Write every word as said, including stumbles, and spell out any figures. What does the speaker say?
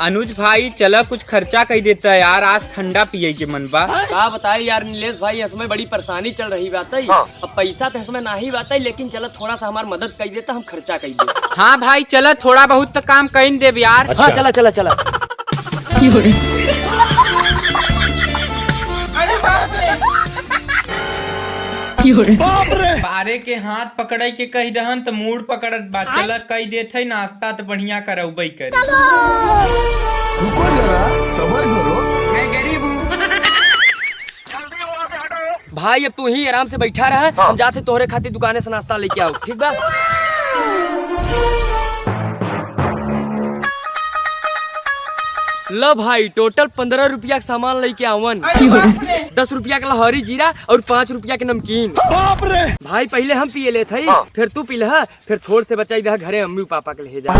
अनुज भाई, चला कुछ खर्चा कई देता यार, आज ठंडा पिए के मन बा। का बताई यार नीलेश भाई, इसमें बड़ी परेशानी चल रही बात है। हाँ। अब पैसा तो इसमें नाही बात है, लेकिन चला थोड़ा सा हमार मदद कई देता, हम खर्चा कई देता। हाँ भाई, चला थोड़ा बहुत तो काम कई देब यार। अच्छा। हाँ, चला, चला, चला। बाप रे। पारे के हाथ पकड़े के कही रहन त मूड़ पकड़त बा। चला कई देत है नाश्ता त बढ़िया करउबे करे। रुको जरा, सबर करो। मैं गरीब हूँ। भाई अब तू ही आराम से बैठा रहा, हाँ। हम जाते तोहरे खातिर दुकाने से नाश्ता लेके आओ, ठीक बा? लो भाई, total पन्द्रह रुपया के सामान लेके आवन। अरे बाप रे। दस रुपया के लहरी जीरा और पाँच रुपया के नमकीन। बाप रे। भाई पहिले हम पिए लेत हई, हाँ। फिर तू पी लह, फिर थोड़ से बचाई दह घरे अम्मी पापा के ले जा।